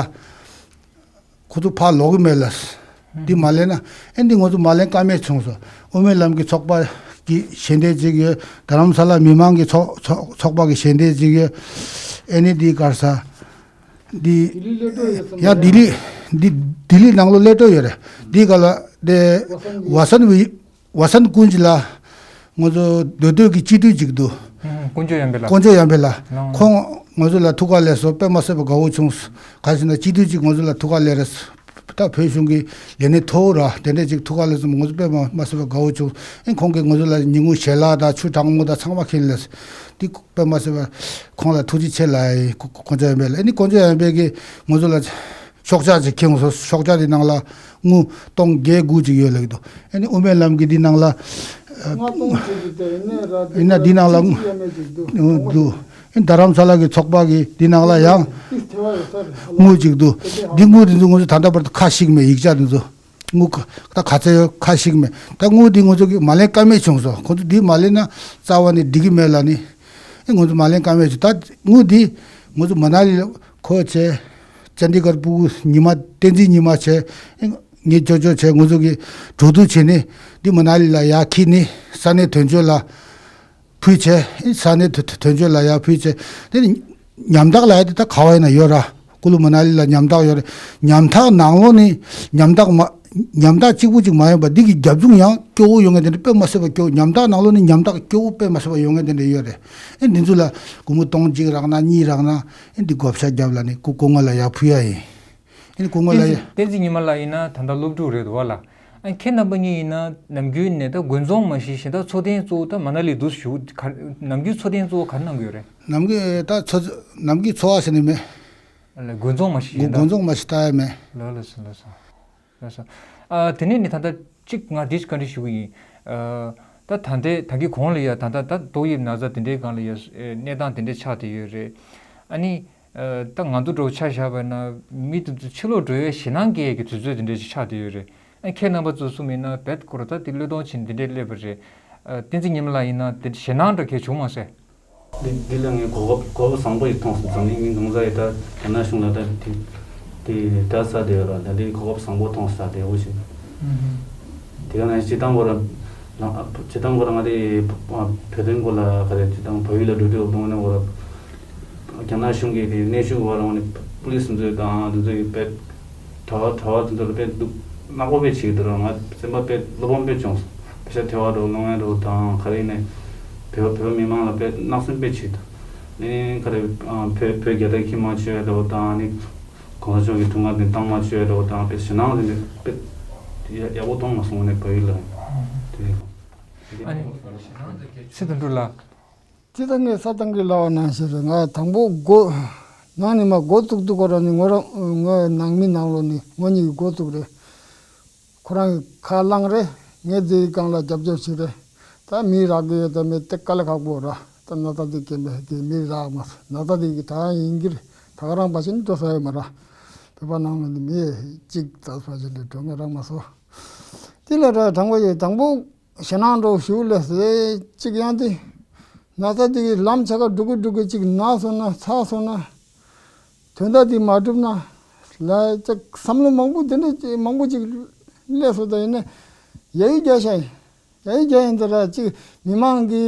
ཁོ་ཚོ་ཕར་ལོག་གི་མེད་ལ། འདི་མ་ལེན་ན་ཨེ་འདི་ང་ཚོ་མ་ལེན་ཀ་མེད་བྱུང་སོང་། དབུ་མའི་ལམ་གྱི་ཚོགས་པ་གི་ཞལ་འདེབས་ཅིག་ཡོད། རྡ་རམ་ས་ལ་མི་མང་གི་ཚོགས་ཚོགས་ཚོགས་པ་གི་ཞལ་འདེབས་ཅིག་ཡོད། ཨེ་ནི་འདི་ག་རེ་ཟ། འདི་ཡང་ལྡི་ལི་འདི་ལྡི་ལི་ནང་ལོགས་སླེབས་འགྲོ་ཡོད་རེད། འདི་ག་ལ་དེ་ཝ་སན་ཝི་ཝ་སན་ཀུན་ཇི་ལ་ང་ཚོ་མདོ་སྟོད་ཀྱི་སྤྱི་འཐུས་ཅིག་འདུག་ཀུན་སྤྱོད་ཡོན་ཕེ་ལགས། ཀུན་སྤྱོད་ཡོན་ཕེ་ལགས། ལགས། ཁོང་ང་ཚོ་ལ་ཐུགས་ཁ་ལས་སོ་དཔེ་མ་སྲིད་པ་དགའ་བོ་བྱུང་། ག་ཞིག་ན་སྤྱི་འཐུས་ཅིག་ང་ཚོ་ལ་ཐུགས་ཁ་ལས་རེད། ད་བོད་གཞུང་གི་ལས་སྣེ་མཐོ་བོ་ར་དེ་འདྲས་ཅིག་ཐུགས་ཁ་ལས་སོ་ང་ཚོ་དཔེ་མ་མ་སྲིད་པ་དགའ་བོ་བྱུང་། ཨེ་ཁོང་གིས་ང་ཚོ་ལ་ཉིན་གུང་ཞལ་ལག་དང་ཆུ་གྲང་མོ་དང་ཚང་མ་ཁྱེར་ལས། འདི་དཔེ་མ་སྲིད་པ་ཁོང་ལ་ཐུགས་རྗེ་ཆེ་ལབ་ཡིན། ཀུན་སྤྱོད་ཡོན་ཕེ་ལ་ཨེ་ནི་ཀུན་སྤྱོད་ཡོན་ཕེ་གིས་ང་ཚོ་ལ། ཤོག་བྱང་ཅིག་ཁྱེར་ཡོང་སོང་། ཤོག་བྱང་དེ་ནང་ལ་དངུལ་སྟོང་བརྒྱད་དགུ་ཅིག་ཡོད་ལབ་ཀྱི་འདུག་ཨ་ནི་དབུ་མའི་ལམ་གྱི་འདི་ནང་ལ་ཡིན་ན་འདི་ནང་ལ་དངུལ་འདུག་ཨ་ནི་རྡ་རམ་ས་ལ་གི་ཚོགས་པ་གི་འདི་ནང་ལ་ཡང་དངུལ་ཅིག་འདུག་འདི་དངུལ་དེ་ཚོ་ང་ཚོ་ད་ལྟ་བར་དུ་ཁ་ཞིག་མེད། ཡིག་ཆ་དེ་ཚོ་དངུལ་ཁ་ད་ག་ཚད་ཡོད་ཁ་ཞིག་མེད། ད་དངུལ་འདི་ང་ཚོ་གི་མ་ལེན་ཀ་མེད་བྱུང་སོང་། ཁོ་ཚོ་འདི་མ་ལེན་ན་རྩ་བ་ནས་འགྲིག་གི་མེད་ལབ་ནི། ཨེ་ང་ཚོ་མ་ལེན་ཀ་མེད་བྱུང་། ད་དངུལ་འདི་ང་ཚོ་མ་ན་ལི་ལ་ཁོ་བྱས། ཅན་ཌི་གར་སྤུ་གུ་ཉི་མ་བསྟན་འཛིན་ཉི་མ་བྱས། ངའི་ཅོ་ཅོ་བྱས། ང་ཚོ་གིས་གྲོས་བསྡུར་བྱས་ནས་འདི་མ་ན་ལི་ལ་ཡར་འཁྱེར་ནས་ས་གནས་དོན་གཅོད་ལ་ཕུལ་བྱས། ས་གནས་དོན་དོན་གཅོད་ལ་ཡར་ཕུལ་བྱས། དེ་ནི་ཉམ་ཐག་ལབ་ཡ་དེ་ད་ག་བ་ཡིན་ན་ཡོད་ར། ཀུ་ལུ་མ་ན་ལི་ལ་ཉམ་ཐག་ཡོད་རེད། ཉམ་ཐག་ནང་ལོགས་ནས་ཉམ་ཐག་མ་ཉམ་ཐག་གཅིག་པུ་གཅིག་མ་ཡིན་པ་འདི་གི་རྒྱབ་ལྗོངས་ཡང་སྐྱོ་བོ་ཡོང་ངེས་དེ་འདྲ་དཔེ་མ་སྲིད་པ་སྐྱོ་བོ། ཉམ་ཐག་ནང་ལོགས་ནས་ཉམ་ཐག་སྐྱོ་བོ་དཔེ་མ་སྲིད་པ་ཡོང་ངེས་དེ་འདྲ་ཡོད་རེད། ཨེ་འདི་ཚོ་ལ་སྒོར་མོ་སྟོང་གཅིག་རག་ན་གཉིས་རག་ན་ཨེ་འདི་བགོ་བཤའ་རྒྱབ་ལབ་ནས་ཁོ་ཁོ་ང་ལ་ཡར་ཕུལ་ཡ་ཡིན། ཨ་ནི་སྐུ་ངོ་ལགས་ཡིན། བསྟན་འཛིན་ཉི་མ་ལགས་ཡིན་ན་ད་ལྟ་སློབ་ཕྲུག་རེད་འདུག་བ་ལ། ཨ་ཁྱེད་རྣམ་པ་གཉིས་ཡིན་ན་ནམ་རྒྱུན་ནས་ད་དགོན་རྫོང་མ་གཞི་གཞན་དག་འཚོ་རྟེན་གཙོ་བོ་ད་མ་ན་ལི་འདུག་ཞུ་ག་ནམ་རྒྱུན་འཚོ་རྟེན་གཙོ་བོ་ག་རེ་གནང་གི་ཡོད་རེད། ནམ་རྒྱུན་ད་འཚོ་ནམ་རྒྱུན་འཚོ་བ་ཟེར་ནི་མེད། དགོན་རྫོང་མ་གཞི་གཞན་དག་དགོན་རྫོང་མ་གཞི་ལྟ་ཡ་མེད། ལགས་ལགས་སོ་ལགས་སོ། ལགས་སོ། ཨ་དེ་ནས་ནི་ད་ལྟ་གཅིག་ང་འདི་བཀའ་འདྲི་ཞུ་གི་ཡིན། ཨ་ད་ད་ལྟའི་ད་གི་གོང་ལ་ཡ་ད་ལྟ་ད་ཏོག་དབྱིབས་ན་ཚ་དེ་འདྲའི་སྒང་ལ་ཡ་གནས་སྟངས་དེ་འདྲ་ཆགས་བསྡད་ཡོད་རེད། ཨ་ནི་ཨ་ད་ང་ཚོ་འདྲ་བོ་ཆ་བཞག་པ་ན་མི་དེ་ཚོ་ཕྱི་ལོགས་འགྲོ་ཡའི་ཞེད་སྣང་སྐྱེ་ཡས་ཀྱི་དུས་ཚོད་དེ་འདྲ་ཞིག་ཆགས་བསྡད་ཡོད་རེད། ཨ་ཁྱེད་རྣམ་པ་ཚོ་གསུམ་ཡིན་ན་བེད་སྐོར་ད་དེ་བློས་གཏོང་བྱེད་འདི་འདྲའི་སླེབས་པ་རེད། ཨ་བསྟན་འཛིན་ཉི་མ་ལགས་ཡིན་ན་དེ་ཞེད་སྣང་འདྲ་གས་བྱུང་མ་ཟེར། འདི་འདི་ལ་ངས་གོ་སྐབས་གོ་སྐབས་བཟང་པོ་ཞིག་མཐོང་སོང་། འཛམ་གླིང་མི་གང་ས་ཡིན་ད་རྒྱ་ནག་གཞུང་ལ་ད་དེ་དེ་ད་ས་དེ་ཡོད་ར། ད་འདི་གོ་སྐབས་བཟང་པོ་མཐོང་སོང་། ད་དེ་འུ་ཞིག་དེ་ག་ནང་སྤྱི་བཏང་གོ་ར་ལ་སྤྱི་བཏང་གོ་ར་ང་དེ་བོད་དོན་གོ་ལ་ག་རེ་སྤྱི་བཏང་བལ་ཡུལ་ལ་འགྲོ་དུས་འོང་ན་གོ་ར་རྒྱ་ནག་གཞུང་གི་དེ་གནས་ཚུལ་གོ་ར་འོང་ནས་པུ་ལིས་འཛུལ་དང་དེ་ཚོ་ཡི་པད། གྲྭ་བ་གྲྭ་བ་དེ་ཚོ་ལ་དཔེ་སྡུག་ནག་པོ་དཔེ་བྱེད་ཀྱི་འདུག་ར། ང་སེམས་པ་དཔེ་བློ་ཕམ་དཔེ་བྱུང་སོང་། དཔེ་ཆ་ཐེ་བ་འགྲོ་ལོང་ཡ་འགྲོ་དང་ག་རེ་ནས་བོད་བོད་མི་མང་ལ་དཔེ་བརྣག་སེམས་དཔེ་བྱེད་ཀྱི་འདུག་ནི་ག་རེ་བོད་བོད་རྒྱལ་དར་འཁྱེར་མ་བཅུག་ཡ་འགྲོ་དང་ནི་གོང་ས་མཆོག་གི་ཐུགས་ཁུར་དེ་བཏང་མ་བཅུག་ཡ་འགྲོ་དང་དཔེ་ཞེད་སྣང་དེ་འདྲ་དཔེ་ཡག་པོ་གཏོང་མ་སོང་ནས་བལ་ཡུལ་ལ་དེ་ཨ་ནི་ཚེ་དོན་གྲུབ་ལགས། དེ་ལྟར་ངས་ས་དང་གི་ལབ་པ་ནང་བཞིན་རེད། ང་དང་པོ་འགོ་ནང་ནས་མ་འགོ་བཙུགས་དུས་ཁོ་རང་ནི་ངོ་རང་ངའི་ནང་མི་ནང་ལོགས་ནས་ངོ་གཉིས་ཀྱི་འགོ་བཙུགས་རེད། ཁོ་རང་གི་ཁ་བླངས་རེད། ངས་དེའི་སྒང་ལ་རྒྱབ་སྐྱོར་བྱས་རེད། ད་མི་རག་གི་ཡོད་ད་མེད་དེ་དཀའ་ལས་ཁག་པོ་ར། ད་ན་ཚ་དེ་རྐྱེན་པས་དེ་མི་རག་མ་སོང་། ན་ཚ་དེ་གི་ད་ཡིན་གྱི་རེད། ད་ག་རང་བ་ཞིག་འགྲོ་ས་ཡོད་མ་ར། བོད་པ་ནང་ལོགས་ནས་མི་གཅིག་ཙམ་བ་ཞིག་ལས་འགྲོ་ངེས་རག་མ་སོང་། དེ་ལ་ར་དང་པོ་ཡོད་དང་པོ། ཞེད་སྣང་འདྲ་བོ་ཞིག་སླེབས་སོང་། གཅིག་ཡང་དེ་ན་ཚ་དེ་གི་ལམ་ཆ་ག་འགྲོ་གི་འགྲོ་གི་གཅིག་ན་སོང་ན་ཚ་སོང་ན་དོན་དག་དེ་མ་འགྲུབ་ན་ལ་ཅིག་བསམ་བློ་མང་པོ་དེ་འདྲ་ཅིག་མང་པོ་ཅིག་སླེབས་སོང་། ད་ཡིན་ན་ཡ་ཡི་རྒྱ་ཤ་ཡ་ཡི་རྒྱ་ཡིན་ད་ར་ཅིག་མི་མང་གི་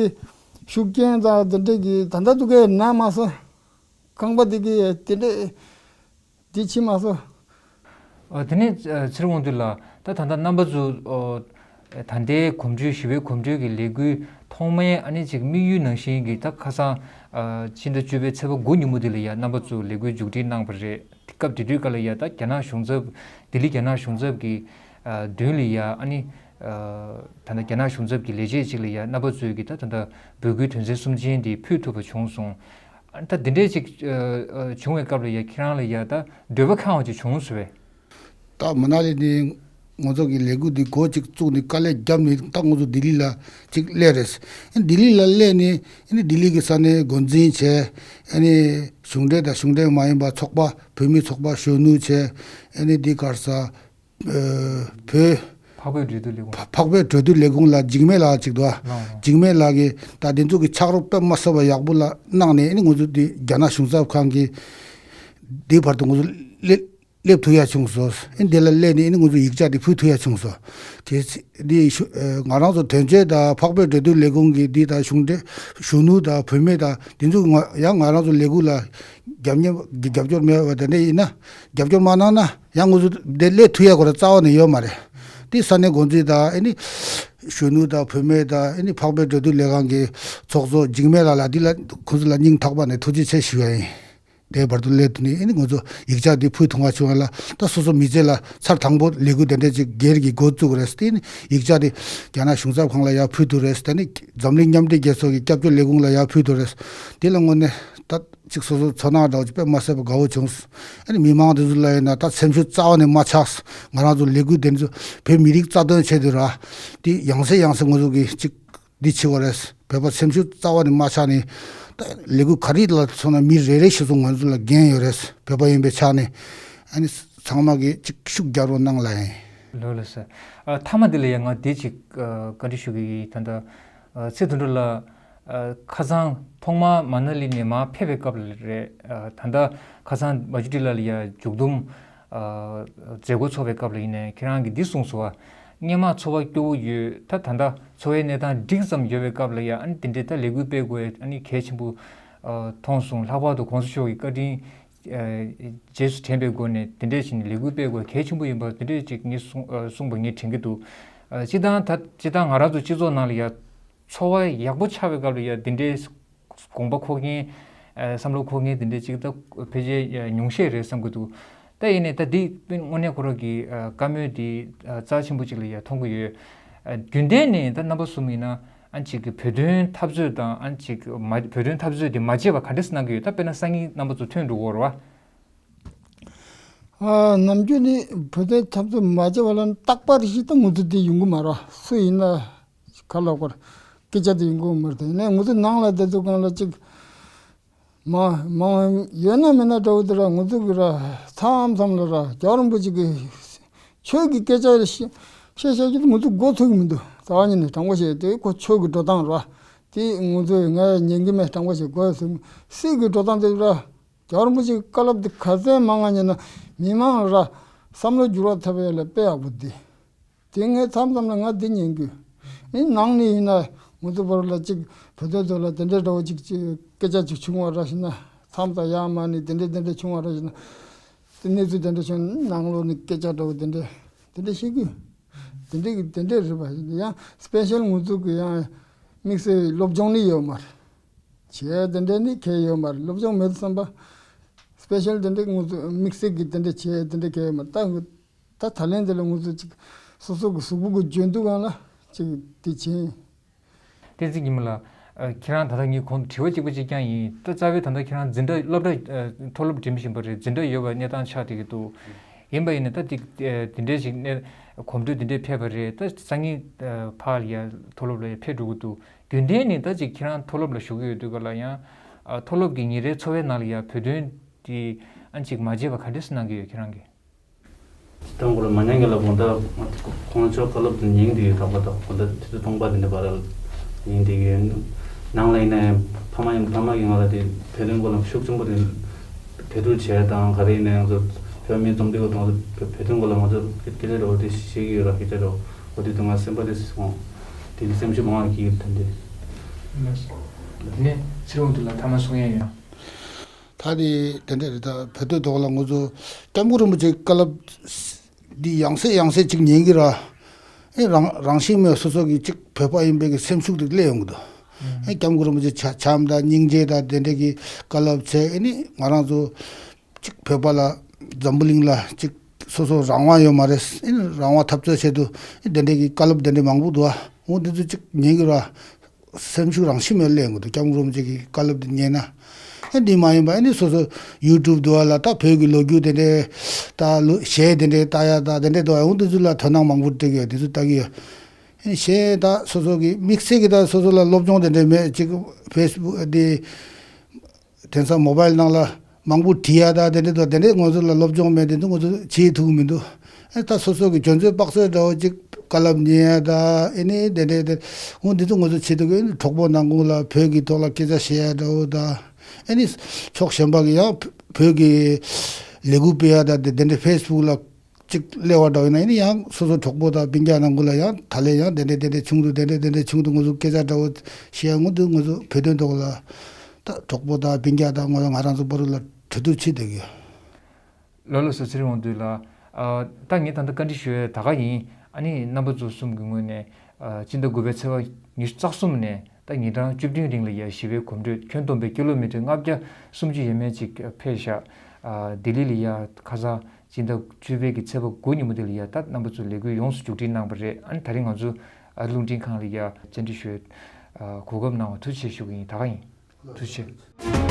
ཤུགས་རྐྱེན་དང་དེ་འདྲ་གི་ད་ལྟ་འདུག་གི་ན་མ་སོང་། ཁང་པ་དེ་གི་དེ་འདྲ། འདི་ཕྱི་མ་སོ། ཨ་དེ་ནས་ཨ་ཚེ་རིང་དབང་འདུས་ལགས། ད་ད་ལྟ་རྣམ་པ་ཚོ་ཨ་ད་ལྟའི་གོམ་བགྲོད་ཞི་བའི་གོམ་བགྲོད་ཀྱི་ལས་འགུལ་ཐོག་མའི་ཨ་ནི་ཅིག་དམིགས་ཡུལ་ནང་བཞིན་གྱི་ད་ཁ་སང་ཨ་ཕྱི་ཟླ་བཅུ་པའི་ཚེས་པ་དགུ་ཉིན་མོ་དེ་ལ་ཡ་རྣམ་པ་ཚོ་ལས་འགུལ་མཇུག་སྒྲིལ་གནང་བ་རེད། དེ་སྐབས་དེ་དུས་སྐབས་ལ་ཡ་ད་རྒྱ་ནག་གཞུང་ཚབ་ལྡི་ལི་རྒྱ་ནག་གཞུང་ཚབ་ཀྱི་ཨ་མདུན་ལ་ཡ་ཨ་ནི་ཨ་ད་ལྟ་རྒྱ་ནག་གཞུང་ཚབ་ཀྱི་ལས་བྱེད་ཅིག་ལ་ཡ་རྣམ་པ་ཚོས་ཀྱི་ད་ད་ལྟ་འབོད་སྐུལ་དོན་ཚན་གསུམ་ཅན་དེ་ཕུལ་ཐུབ་པ་བྱུང་སོང་། ད་འདི་འདྲའི་ཅིག་བྱུང་བའི་སྐབས་ལ་ཡ་ཁྱེད་རང་ལ་ཡ་ད་འདོད་པ་ཁེངས་པ་ཅིག་བྱུང་སོང་བས། ད་མ་ན་ལི་ནི་ང་ཚོ་གི་ལས་འགུལ་འདི་འགོ་ཅིག་བཙུགས་ནས་དཀའ་ལས་བརྒྱབ་ནས་ད་ང་ཚོ་ལྡི་ལི་ལ་ཅིག་སླེབས་རེད། ལྡི་ལི་ལ་སླེབས་ནས་ལྡི་ལི་གི་ས་གནས་འགོ་འཛིན་བྱས། གཞུང་འབྲེལ་དང་གཞུང་འབྲེལ་མ་ཡིན་པ་ཚོགས་པ་བོད་མི་ཚོགས་པ་གཞོན་ནུ་བྱས། འདི་གར་ས། བོད། འཕགས་བོད་འབྲེལ་མཐུད་ལས་ཁུངས། འཕགས་བོད་འབྲེལ་མཐུད་ལས་ཁུངས་ལ་འཇིགས་མེད་ལགས་ཅིག་འདུག་ཨ། ལགས། འཇིགས་མེད་ལགས་ཀྱིས་ད་འདི་ཚོ་གི་ཕྱག་རོགས་དཔེ་མ་སྲིད་པ་ཡག་པོ་ལ་གནང་ནས་ཨ་ནི་ང་ཚོ་འདི་རྒྱ་ནག་གཞུང་ཚབ་ཁང་གི་འདི་བར་དུ་ང་ཚོ་སླེབས་སླེབས་ཐུབ་ཡ་བྱུང་སོང་། ཨ་ནི་འདི་ལ་སླེབས་ནས་ཨ་ནི་ང་ཚོ་ཡིག་ཆ་འདི་ཕུལ་ཐུབ་ཡ་བྱུང་སོང་། དེ་ཚེ་འདི་ཞུ་ང་རང་ཚོ་དོན་གཅོད་དང་འཕགས་བོད་འབྲེལ་མཐུད་ལས་ཁུངས་ཀྱི་འདི་དང་གཞུང་འབྲེལ་གཞོན་ནུ་དང་བུད་མེད་དང་འདི་ཚོ་ང་ཡང་ང་རང་ཚོ་ལས་འགུལ་ལ་རྒྱབ་གཉེར་རྒྱབ་སྐྱོར་མེད་པ་དེ་འདྲ་ཡིན་ན་རྒྱབ་སྐྱོར་མ་གནང་ན། ཡང་ང་ཚོ་འདི་སླེབས་ཐུབ་ཡ་ཁོ་ར་རྩ་བ་ནས་ཡོད་མ་རེད། འདི་ས་གནས་འགོ་འཛིན་དང་ཨ་ནི་གཞོན་ནུ་དང་བུད་མེད་དང་ཨ་ནི་འཕགས་བོད་འབྲེལ་མཐུད་ལས་ཁང་གི་ཚོགས་གཙོ་འཇིགས་མེད་ལགས་ལ་འདི་ལ་ཁོང་ཚོ་ལ་སྙིང་ཐག་པ་ནས་ཐུགས་རྗེ་ཆེ་ཞུ་ཡ་ཡིན། དེའི་བར་དུ་སླེབས་ཐུབ་ནས་ཨ་ནི་ང་ཚོ་ཡིག་ཆ་འདི་ཕུལ་ཐུབ་པ་བྱུང་བ་ལ་ད་སོ་སོ་མི་ཚེ་ལ་ཚར་དང་པོ་ལས་འགུལ་དེ་འདྲ་ཅིག་སྒེར་གྱི་འགོ་བཙུགས་རེད། དེ་ནི་ཡིག་ཆ་དེ་རྒྱ་ནག་གཞུང་ཚབ་ཁང་ལ་ཡར་ཕུལ་ཐུབ་རེད། དེ་ནི་འཛམ་གླིང་མཉམ་འབྲེལ་རྒྱལ་ཚོགས་ཀྱི་སྐྱབས་བཅོལ་ལས་ཁུངས་ལ་ཡར་ཕུལ་ཐུབ་རེད། དེ་ལ་དངོས་གནས་ད། ཅིག་སོ་སོ་ཚོར་སྣང་འདྲ་བོ་ཅིག་དཔེ་མ་སྲིད་པ་དགའ་བོ་བྱུང་། ཨ་ནི་མི་མང་དེ་ཚོ་ལ་ཡིན་ན་ད་སེམས་ཤུགས་རྩ་བ་ནས་མ་ཆག་ང་རང་ཚོ་ལས་འགུལ་དེ་ཚོ་བོད་མི་རིགས་རྩ་དོན་ཆེད་དུ་ར། དེ་ཡང་སེ་ཡང་སེ་ང་ཚོ་གི་ཅིག་འདི་བྱེད་དགོས་རེད། བོད་པ་སེམས་ཤུགས་རྩ་བ་ནས་མ་ཆག་ནས་ད་ལས་འགུལ་ག་རེ་ལ་སོང་ན་མི་རེ་རེ་ཞིག་ཚོ་ང་ཚོ་ལ་འགན་ཡོད་རེད། བོད་པ་ཡིན་པའི་ཆ་ནས་ཨ་ནི་ཚང་མ་གི་ཅིག་ཤུགས་རྒྱག་རོགས་གནང་ལ་ཡིན། ལོས་ལོས་ཟེར། ཨ་མཐའ་མ་འདི་ལ་ཡང་ང་འདི་ཅིག་ཨ་བཀའ་འདྲི་ཞུ་གི་ཡིན། ད་ལྟ་ཨ་ཚེ་དོན་གྲུབ་ལགས། ཨ་ཁ་སང་ཐོག་མར་མ་ན་ལི་ནས་མར་ཕེབས་པའི་སྐབས་ལ་རེད། ཨ་ད་ལྟ་ཁ་སང་མ་ཇུ་ཏི་ལ་ལ་ཡ་མཇུག་བསྡོམས་ཨ་མཛད་སྒོ་ཚོགས་པའི་སྐབས་ལ་ཡིན་ནའི་ཁྱེད་རང་གིས་འདི་གསུངས་སོང་བ། སྔོན་མ་འཚོ་བ་སྐྱོ་བོ་ཡོད། ད་ད་ལྟ་འཚོ་བའི་གནས་སྟངས་འགྲིག་ཙམ་ཡོད་པའི་སྐབས་ལ་ཡ་ཨ་ནི་དེ་འདྲའི་ད་ལས་འགུལ་སྤེལ་དགོས་ཨ་ནི་གལ་ཆེན་པོ་ཨ་མཐོང་སོང་། ལྷག་པར་དུ་གོང་ས་མཆོག་གི་བཀའ་དྲིན་ཨ་རྗེས་སུ་དྲན་པའི་སྒོ་ནས་དེ་འདྲས་བྱས་ནས་ལས་འགུལ་སྤེལ་དགོས་གལ་ཆེན་པོ་ཡིན་པ་དེ་འདྲས་ཅིག་ངས་གསུང་ཨ་གསུངས་པ་ངས་དྲན་གྱི་འདུག་ཨ་སྤྱིར་བཏང་ད་སྤྱིར་བཏང་ང་རང་ཚོ་སྤྱི་ཚོགས་ནང་ལ་ཡ་འཚོ་བ་ཡག་པོ་ཆགས་པའི་སྐབས་ལ་ཡ་དེ་འདྲའི་དགོངས་པ་འཁོར་མཁན་ཨ་བསམ་བློ་འཁོར་མཁན་དེ་འདྲའི་ཅིག་ད་ཕལ་ཆེར་ཉུང་ཤས་རེད་བསམ་གྱི་འདུག་ད་ཡིན་ནའི་ད་འདི་དངོས་གནས་ཁོ་རང་གི་ཨ་བཀའ་མོལ་འདི་ཨ་རྩ་ཆེན་པོ་ཅིག་ལ་ཡ་མཐོང་གི་ཡོད། ཨ་རྒྱུན་ལྡན་ནས་ད་རྣམ་པ་གསུམ་ཡིན་ན་ཨ་ཅིག་གི་བོད་དོན་འཐབ་རྩོད་དང་ཨ་ཅིག་མ་བོད་དོན་འཐབ་རྩོད་འདི་མ་བརྗེད་པ་ག་འདྲས་སེ་གནང་གི་ཡོད། ད་དཔེར་ན་སང་ཉིན་རྣམ་པ་ཚོ་ཐོན་འགྲོ་གི་ཡོད་རེད་བ། ཨ་ནམ་རྒྱུན་ནི་བོད་དོན་འཐབ་རྩོད་མ་བྱས་པ་ལ་རྟག་པར་ཞིག་ད་ང་ཚོ་འདི་ཡོང་གི་མ་རེད། སུ་ཡིན་ན་ག་ལ་གོ་སྐད་ཆ་དེ་ཡོང་གི་མ་རེད། དེ་ནས་ང་ཚོ་ནང་ལ་བསྡད་དུས་སྒང་ལ་ཅིག་མ་མ་ཡོད་ན་མེད་ན་འདྲ་བོ་དེ་ར་ང་ཚོ་གི་ར་མཚམས་མཚམས་ལ་ར་རྒྱལ་བ་རིན་པོ་ཆེ་གི་ཆོས་ཀྱི་སྐད་ཆ་རེ་བཤད་བཤད་བཤད་རྒྱུ་དེ་ང་ཚོ་མགོ་ཚོད་ཀྱི་མི་འདུག་རྩ་བ་ཉིད་ནས་དྲང་པོ་བཤད་དེ་ཁོ་ཆོས་ཀྱི་འགྲོ་སྟངས་ར་དེ་ང་ཚོ་ང་ཉན་གི་མེད། དྲང་པོ་བཤད་དགོས་ཟེར། སྲིད་ཀྱི་འགྲོ་སྟངས་དེ་ར། རྒྱལ་བ་རིན་པོ་ཆེའི་བཀའ་སློབ་འདི་ག་ཚད་མང་ང་ཉན་ན་མི་མང་ལ་བསམ་བློ་འགྱུར་བ་ཐེབས་ཡ་ལ་དཔེ་ཡག་པོ་འདི། དེ་ངས་མཚམས་མཚམས་ལ་ང་འདི་ཉན་གི། ཨེ་ནང་ནས་ཡིན་ན་ང་ཚོ་བར་ལ་ཅིག་བོད་དོན་ཐོག་ལ་དེ་འདྲའི་འདྲ་བོ་ཅིག་ཅིག་སྐད་ཆ་ཅིག་བྱུང་བ་ར་ཞིག་ན་མཚམས་དང་ཡར་མར་ནས་དེ་འདྲའི་དེ་འདྲའི་བྱུང་བ་ར་ཞིག་ན་དེ་གནས་ཚུལ་དེ་འདྲ་བྱུང་ནང་ལོགས་ནས་སྐད་ཆ་འདྲ་བོ་དེ་འདྲའི་དེ་འདྲའི་བཤད་གི། དེ་འདྲའི་གི་དེ་འདྲའི་རེད་པ། ཡང་སྤེ་ཤལ་ང་ཚོ་གི་ཡང་དམིགས་བསལ་སློབ་སྦྱོང་ནི་ཡོད་མ་རེད། བྱས་དེ་འདྲས་ནི་གལ་ཡོད་མ་རེད། སློབ་སྦྱོང་མེད་བསམ་པ། སྤེ་ཤལ་དེ་འདྲས་ང་ཚོ་དམིགས་བསལ་གྱི་དེ་འདྲས་བྱས་དེ་འདྲས་གལ་ཡོད་མ་རེད། ད་ད་ད་ལན་དེ་ལ་ང་ཚོ་ཅིག་སོ་སོ་གི་གཟུགས་པོ་གི་འཇོན་ཐང་སྒང་ལ་ཅིག་དེ་བྱས། བསྟན་འཛིན་ཉི་མ་ལགས། ཨ་ཁྱེད་རང་ད་ལྟ་ངས་གོང་དུ་དྲི་བ་གཅིག་པ་གཅིག་རྐྱང་ཡིན། ད་རྩ་བའི་ད་ལྟ་ཁྱེད་རང་འཛིན་གྲྭ་སློབ་གྲྭ་ཨ་མཐོ་སློབ་འགྲིམ་བཞིན་པ་རེད། འཛིན་གྲྭ་ཡོད་པའི་གནས་སྟངས་ཆགས་བསྡད་ཀྱི་འདུག་ཡིན་པ་ཡིན་ན་ད་དེ་དེ་འདྲས་ཞིག་གནས་གོམ་བགྲོད་དེ་འདྲས་ཕེབས་པ་རེད། ད་སང་ཉིན་ཨ་ཕར་ཡ་མཐོ་སློབ་ལ་ཡ་ཕེབས་འགྲོ་གི་འདུག་རྒྱུན་ལྡན་ནས་ད་ཅིག་ཁྱེད་རང་མཐོ་སློབ་ལ་ཞུགས་ཀྱི་ཡོད་དུས་ག་ལ་ཡང་ཨ་མཐོ་སློབ་ཀྱི་ཉིན་རེའི་འཚོ་བའི་ནང་ལ་ཡ་བོད་དོན་དེ་ཨ་ཅིག་མ་བརྗེད་པ་ག་འདྲས་སེ་གནང་གི་ཡོད་ཁྱེད་རང་གིས། སྟོན་དགོས་ལ་མ་ཉན་གི་ལ་དགོང་དག་ཁོང་ཚོ་བཀའ་སློབ་དེ་ཉན་དེ་གི་དག་པ་དང་དགོང་དག་དེ་ཚོ་སྟོང་པ་དེ་འདྲ་བར་ལ་ཉན་དེ་གི་ནང་ལ་ཡིན་ན་ཕ་མ་ཡིན་ཕ་མ་གི་ང་ལ་དེ་བོད་དོན་སྐོར་ལ་ཤུགས་ཆེན་པོ་དེ་དེ་དུས་བྱས་དང་ག་རེ་ཡིན་ན་ང་ཚོ་བོད་མི་འཛོམས་དེ་གི་དང་བོད་དོན་སྐོར་ལ་ང་ཚོ་སྐད་ཆ་འདྲ་བོ་དེ་བཤད་གི་ཡོད་ར། སྐད་ཆ་འདྲ་བོ་དེ་དུས་ང་སེམས་པ་དེ་སོང་དེ་དུས་སེམས་ཤུགས་མང་བ་གི་ཡོད་དེ་འདྲ། དེ་ནས་ཚེ་རིང་དབང་འདུས་ལ་ཐ་མ་གསུང་ཡ་ཡོད། ད་དེ་དེ་འདྲ་རེད། ད་བོད་དོན་ཐོག་ལ་ང་ཚོ་སྐྱབས་མགོན་རིན་པོ་ཆེའི་བཀའ་སློབ་འདི་ཡང་སེ་ཡང་སེ་ཅིག་ཉན་གི་ར། ཨེ་རང་རང་བཞིན་མེད་སོ་སོ་གི་ཅིག་བོད་པ་ཡིན་པའི་གི་སེམས་ཤུགས་དེ་སླེབས་ཡོང་གི་འདུག་ཨེ་སྐྱབས་མགོན་རིན་པོ་ཆེ་ཆ་བྱམས་དང་སྙིང་རྗེ་དང་དེ་འདྲ་གི་བཀའ་སློབ་བྱས། ཨེ་ནི་ང་རང་ཚོ་ཅིག་བོད་པ་ལ་འཛམ་བུ་གླིང་ལ་ཅིག་སོ་སོ་རང་དབང་ཡོད་མ་རེད། ཨེ་ནི་རང་དབང་འཐབ་རྩོད་བྱེད་དུ་ཨེ་དེ་འདྲ་གི་བཀའ་སློབ་དེ་འདྲ་མང་པོ་འདུག་ཨ། འོ་འདི་ཚོ་ཅིག་ཉན་གི་ར། སེམས་ཤུགས་རང་བཞིན་མེད་སླེབས་ཡོང་གི་འདུག་སྐྱབས་མགོན་རིན་པོ་ཆེ་གི་བཀའ་སློབ་འདི་ཉན་ན། ཨེ་འདི་མ་ཡིན་པ་ཨེ་ནི་སོ་སོ་ཡུ་ཊུབ་འདུག་བ་ལ་ད་བོད་ཀྱི་ལོ་རྒྱུས་དེ་འདྲས་ད་ལོ་གཞས་དེ་འདྲས་ལྟ་ཡ་ད་དེ་འདྲས་འདུག་བ། འོ་འདི་ཚོ་ལ་དོ་སྣང་མང་པོ་སྤྲད་ཀྱི་ཡོད། འདི་ཚོ་ལྟ་གི་ཡོད། ཨེ་ནི་གཞས་ད་སོ་སོ་གི་དམིགས་བསལ་གྱི་ད་སོ་སོ་ལ་སློབ་སྦྱོང་དེ་འདྲས་མེད་ཅིག་ཕེ་སི་བུག་འདི། དེང་སང་མོ་བཱའིལ་ནང་ལ་མང་པོ་བྲིས་ཡ་ད་དེ་འདྲས་འདུག་དེ་འདྲས་ང་ཚོ་ལ་སློབ་སྦྱོང་མེད། དེ་འདྲས་ང་ཚོ་བྱེད་ཐུབ་ཀྱི་མི་འདུག་ཨེ་ད་སོ་སོ་གི་འཇོན་ཚོད་དཔག་ཚོད་འདྲ་བོ་ཅིག་བཀའ་སློབ་ཉན་ཡ་ད་ཨེ་ནི་དེ་འདྲས་དེ་འོ་འདི་ཚོ་ང་ཚོ་བྱེད་ཐུབ་ཀྱི། ཨེ་ནི་གྲོགས་པོ་ནང་ཁུལ་ལ་བོད་ཀྱི་ཐོག་ལ་སྐད་ཆ་བཤད་ཡ་འདྲ་བོ་ད་ཨེ་ནི་ཕྱོགས་གཞན་པ་གི་ཡང་བོད་ཀྱི་ལས་འགུལ་སྤེལ་ཡ་ད་དེ་དེ་འདྲས་ཕེ་སི་བུག་ལ་ཅིག་སླེབས་པ་འདྲ་བོ་ཡིན་ན་ཨེ་ནི་ཡང་སོ་སོ་གྲོགས་པོ་དང་སྤུན་ཀྱག་ནང་ཁུལ་ལ་ཡང་ད་ལན་ཡང་དེ་འདྲས་དེ་འདྲས་བྱུང་འདུག་དེ་འདྲས་དེ་འདྲས་བྱུང་འདུག་ང་ཚོ་སྐད་ཆ་འདྲ་བོ་བཤད་ཡ་འོ་འདི་ང་ཚོ་བོད་དོན་ཐོག་ལ་ད་གྲོགས་པོ་དང་སྤུན་ཀྱག་དང་ང་ང་རང་ཚོ་བར་ལ་གྲོས་བསྡུར་བྱེད་བསྡད་ཀྱི་ཡོད། ལགས་ལགས་སོ། ཚེ་རིང་དབང་འདུས་ལགས། ཨ་ད་ངས་ད་ལྟ་བཀའ་འདྲི་ཞུ་ཡ་ད་ག་ཡིན། ཨ་ནི་རྣམ་པ་ཚོ་གསུམ་གྱི་ངོས་ནས་ཨ་སྤྱི་ཟླ་དགུ་པའི་ཚེས་པ་ཉི་ཤུ་རྩ་གསུམ་ནས་ད་ཉིན་གྲངས་བཅུ་བདུན་རིང་ལ་ཡ་ཞི་བའི་གོམ་བགྲོད་ཁྱོན་བསྡོམས་པའི་ཀི་ལོ་མི་ཊར་ལྔ་བརྒྱ་སུམ་ཅུ་ཡས་མས་ཅིག་ཕེབས་ཤག་ཨ་ལྡི་ལི་ལ་ཡ་ཁ་སང་སྤྱི་ཟླ་བཅུ་པའི་གི་ཚེས་པ་དགུ་ཉིན་མོ་དེ་ལ་ཡ་ད་རྣམ་པ་ཚོ་ལས་འགུལ་ཡོངས་སུ་མཇུག་སྒྲིལ་གནང་བ་རེད། ཨ་ནི་ད་རིང་ང་ཚོ་ཨ་རླུང་འཕྲིན་ཁང་ལ་ཡ་བཅར་འདྲི་ཞུ་ཡ་ཨ་གོ་སྐབས་གནང་བ་ཐུགས་རྗེ་ཆེ་ཞུ་གི་ཡིན། ད་ག་ཡིན། ཐུགས་རྗེ་ཆེ།